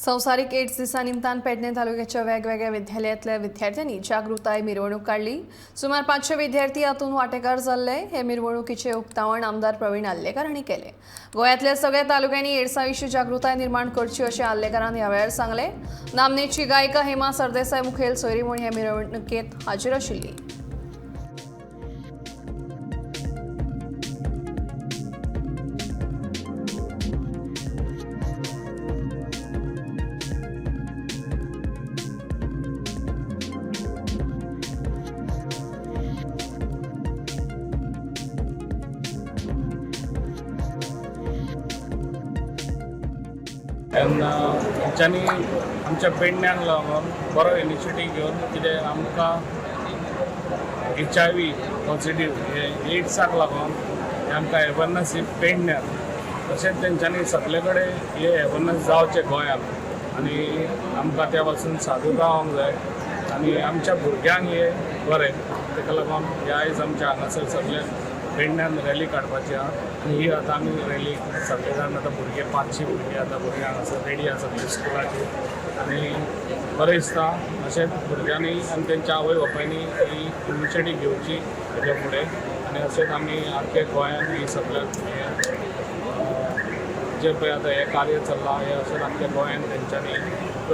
संवसारीक एड्स दिसा निमतान पेडणे तालुक्याच्या वेगवेगळ्या विद्यालयांतल्या विद्यार्थ्यांनी जागृताय मिरवणूक काडली. सुमार 500 विद्यार्थी हातूंत वांटेकार जाल्ले. हे मिरवणुकीचे उक्तावण आमदार प्रवीण आर्लेकार हांणी केले. गोंयांतल्या सगळ्या तालुक्यांनी एड्सा विशीं जागृताय निर्माण करची अशें आर्लेकारान ह्या वेळार सांगलें. नामनेची गायिका हेमा सरदेसाय मुखेल सोयरी म्हूण हे मिरवणुकेत हाजीर आशिल्ली. तेन्ना तेंच्यांनी आमच्या पेडण्यांक लागून बरो इनिशिएटीव घेवन कितें आमकां HIV positive हे एड्साक लागून हे आमकां एवेरनस ही पेडण्यान तशेंच तेंच्यांनी सगळे कडेन हे एवेरनस जावचें गोंयांत आनी आमकां त्या पासून सादूर रावंक जाय आनी आमच्या भुरग्यांक हे बरें ताका लागून हे आयज आमच्या हांगासर सगळे पेडण्यान रॅली काडपाची आहा आनी ही आतां आमी रॅली सगळे जाण आतां भुरगे 500 भुरगे आतां भुरगे हांगासर रेडी आसा सगळे स्कुलाचे आनी बरें दिसता. अशेंच भुरग्यांनी आनी तेंच्या आवय बापायनी ही इनिशिएटीव घेवची हेच्या फुडें आनी अशेंच आमी आख्खे गोंयांत ही सगळ्याक हें जें पळय आतां हें कार्य चल्लां हें अशेंच आख्ख्या गोंयांत तेंच्यांनी